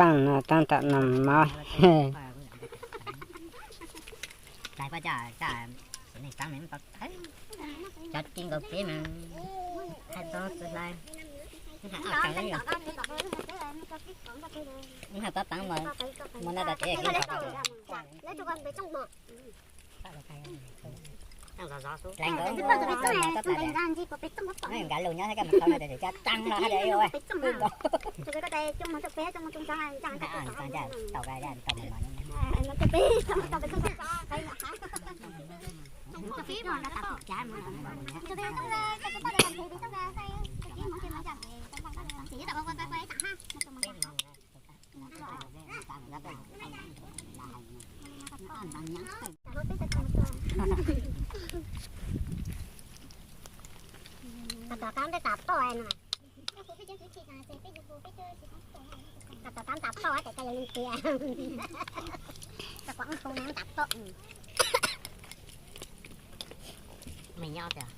paaj no taab tom noj mov. Cov kis nkaus kev mas hais tau txwv hlais, hais pab paav mas, mas no tas kev hlais nkaus, nkaus lug nyob hab koj mus tau no tas cov tsaa no hab tas tau tau Tom tom tab tom poj no. Tom tom tab tom poj tes koj yuav yeej tias. Koj pom ub hu no tab tom. Mej nyob tias,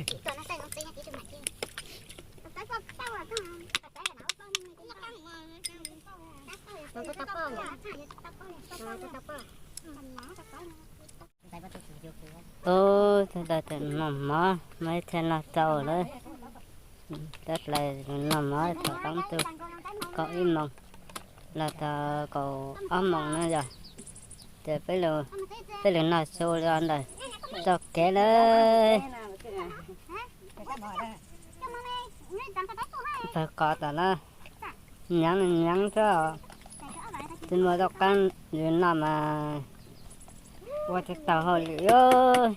tsis tuaj no tej no txiv nyob tsis tu mam ci. Tau poj, tau poj, tau poj. Ub, tag tag noj mov, mej thiaj noj tsau lawm. Tab lawv noj mov thaum tau tug kaum ib moos los txog kaum ob moos na yog, ces peb lug noj su los ntawm txoj kev lawm. Pawg qos tom na, nyav nyav xwb, tsis muaj tau qaab yus noj mas ua tsis tau hauj lwm.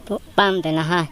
Pum paab tes no hab.